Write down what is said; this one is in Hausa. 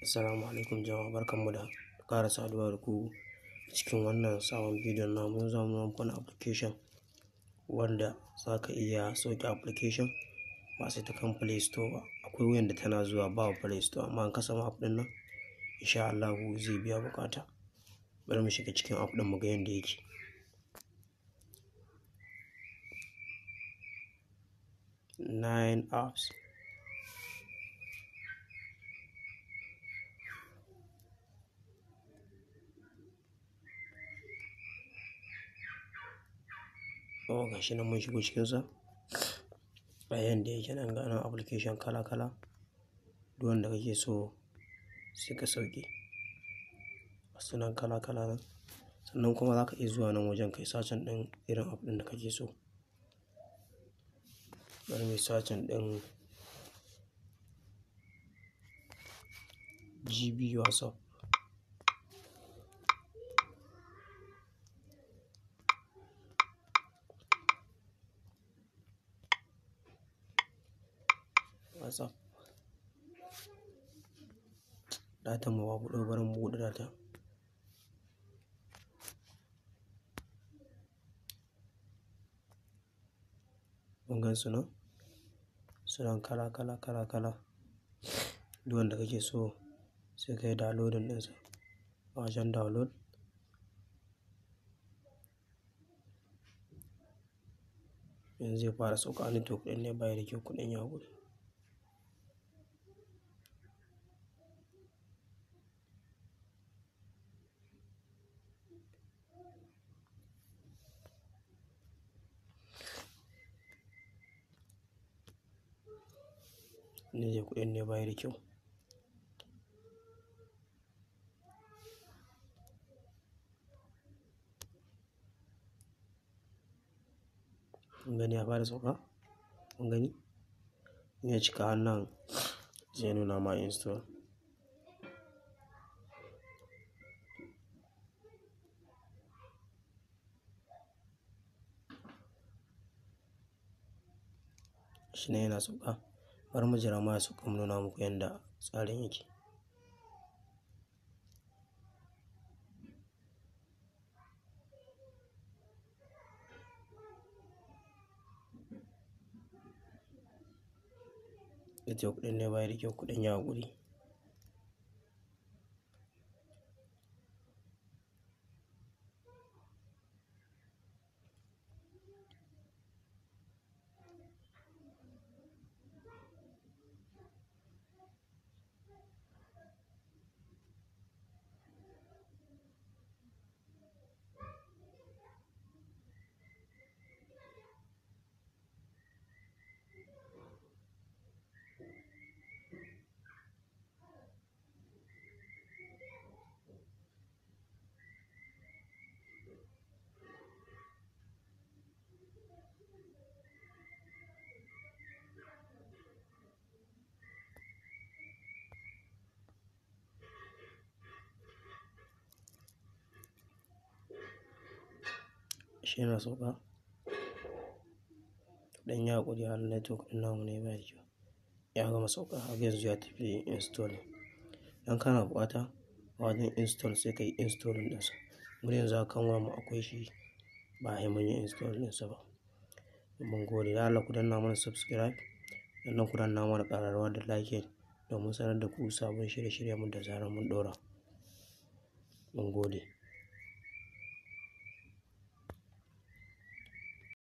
Assalamu alaikum jama'a, barkanmu da ƙara saduwa da ku cikin wannan sabon bidiyon namu. Za mu nuna muku wani application wanda za ka iya sauke application ba sai ta kan Play Store ba. Akwai wayan da tana zuwa ba Play Store, amma in ka samu app ɗin nan, insha Allahu zai biya buƙata. Bari mu shiga cikin app ɗin mu ga yanda yake. Nine apps. Oh, ga shi nan mun shigo cikinsa. A yanda yake nan, ga nan application kala kala. Duk wanda kake so sai ka sauke. Gasu nan kala kala nan. Sannan kuma za ka iya zuwa nan wajen kai searching ɗin irin app ɗin da kake so. Bari muyi searching ɗin GB WhatsApp. WhatsApp. Datan mu ba buɗe, bari mu buɗe data. Kun gan su nan? Sunan kala kala kala kala. Duk wanda kake so sai ka yi downloading ɗinsa. A wajen download. Yanzu zai fara sauka, network ɗin ne baya da kyau, kuɗin ya haƙuri. Network ɗin ne baya da kyau. Kun gani ya fara sauka? Kun gani? In ya cika hannun zai nuna ma install. Shi ne yana sauka. Bari mu jira ma ya sauka mu nuna muku yanda tsarin yake. Network ɗin ne baya da kyau, kuɗin ya haƙuri. Shi yana sauka. Kuɗin ya haƙuri, har network ɗin namu ne baya da kyau. Ya gama sauka har yanzu ya tafi installing. Idan kana buƙata a wajen install sai ka yi installing ɗinsa. Mu yanzu a kan wayarmu akwai shi, ba sai mun yi install ɗinsa ba. Mun gode. Da Allah ku danna mana subscribe, sannan ku danna mana ƙararrawa da like domin sanar da ku sabon shirye-shiryenmu da zarar mun ɗora. Mun gode.